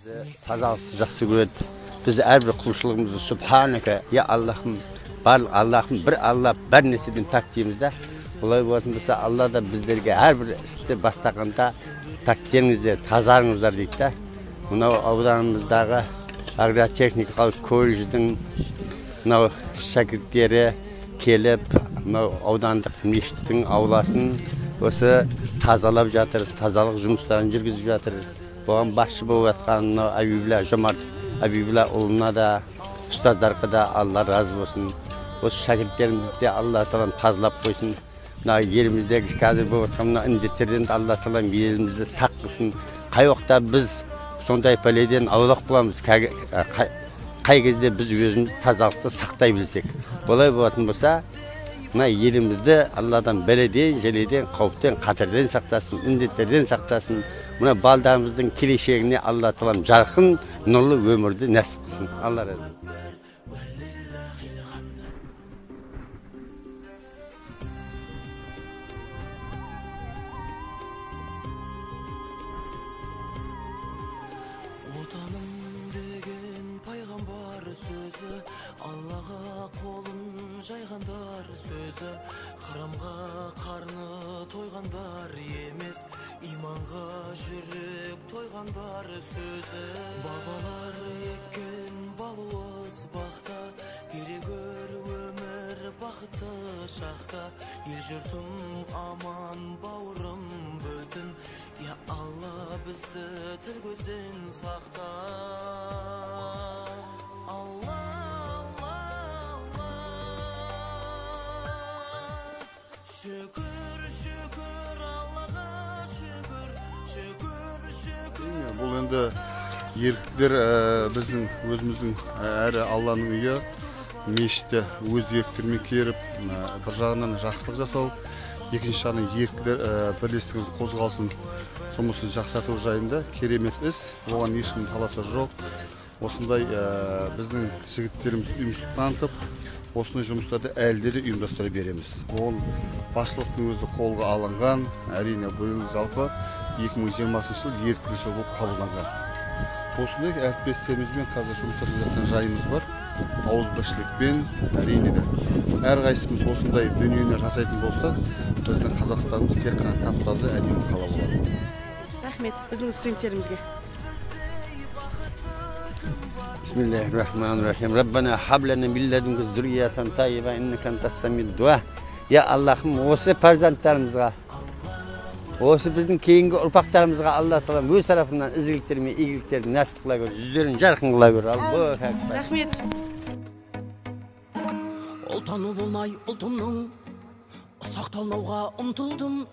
Тазалықты жақсы көреді. Біз әрбір құлшылығымызды субханака, я Аллахым, барлық Аллахым, бір Алла, бар нәрседен пәк дейміз да. Олай болатын болса, Алла да біздерге әрбір істі бастағанда пәктеріңіздер, тазарыңыздар дейді да. Мынау ауданымыздағы агротехникалық колледждің мынау шәкірттері келіп, мынау аудандық мешіттің ауласын осы тазалап жатыр, тазалық жұмыстарын жүргізіп жатыр. Оған басшы болып жатқан мынау Әбибілла Жомарт Әбибілла ұлына да, ұстаздарға да Алла разы болсын. Осы шәкірттерімізді де Алла тағалам тазалап қойсын. Мына еліміздегі қазір болып жатқан мына індеттерден де Алла тағалам елімізді сақ қылсын. Қай уақытта біз сондай пәледен аулақ боламыз, қай кезде біз өзіміз тазалықты сақтай білсек. Олай болатын болса, мына елімізді Алладан бәледен, желеден, қауіптен, қатерден сақтасын, індеттерден сақтасын. Мына балдарымыздың келешегіне Алла тағалам жарқын, нұрлы өмірді нәсіп қылсын. Алла разы болсын. Отаным деген пайғамбар сөзі, Аллаға қолын жайғандар сөзі, харамға қарны тойғандар емес, иманға жүрек тойғандар сөзі. Бабалар еккен балуыз бақта, бере көр өмір бақытты шақта, ел жұртым аман, бауырым бүтін, я Алла бізді тіл көзден сақта. Алла, Алла, Алла. Шүкір, шүкір, Аллаға шүкір, шүкір, шүкір. Бұл енді еріктілер біздің өзіміздің әрі Алланың үйі, мешітте өз еріктерімен келіп, бір жағынан жақсылық жасау, екінші жағынан еріктілер бірлестігінің қозғалысын, жұмысын жақсарту жайында керемет іс, оған ешкімнің таласы жоқ. Осындай біздің жігіттеріміз ұйымшылдық танытып, осындай жұмыстарды әлде де ұйымдастыра береміз. Ол басшылықтың өзі қолға алынған, әрине биыл жалпы 2020 жыл еріктілер жылы болып қабылданған. Осындай әріптестерімізбен қазір жұмыс жасап жатқан жайымыз бар. Ауызбіршілікпен әрине де әрқайсымыз осындай дүниені жасайтын болсақ, біздің Қазақстанымыз тек қана тап-таза әдемі қала болады. Рахмет біздің студенттерімізге. Бисмиллахир-рахманир-рахим. Раббана хаб лана мин ладунка зурриятан таййиба иннака антас самиуд дуа. Я Аллахым, осы перзенттарымызға, осы біздің кейінгі ұрпақтарымызға Алла тағалам өз тарапынан ізгіліктер мен игіліктерді нәсіп қыла көр, жүздерін жарқын қыла көр. Аллаху акбар. Рахмет. Ұлтаны болмай ұлтымның ұсақталмауға ұмтылдым.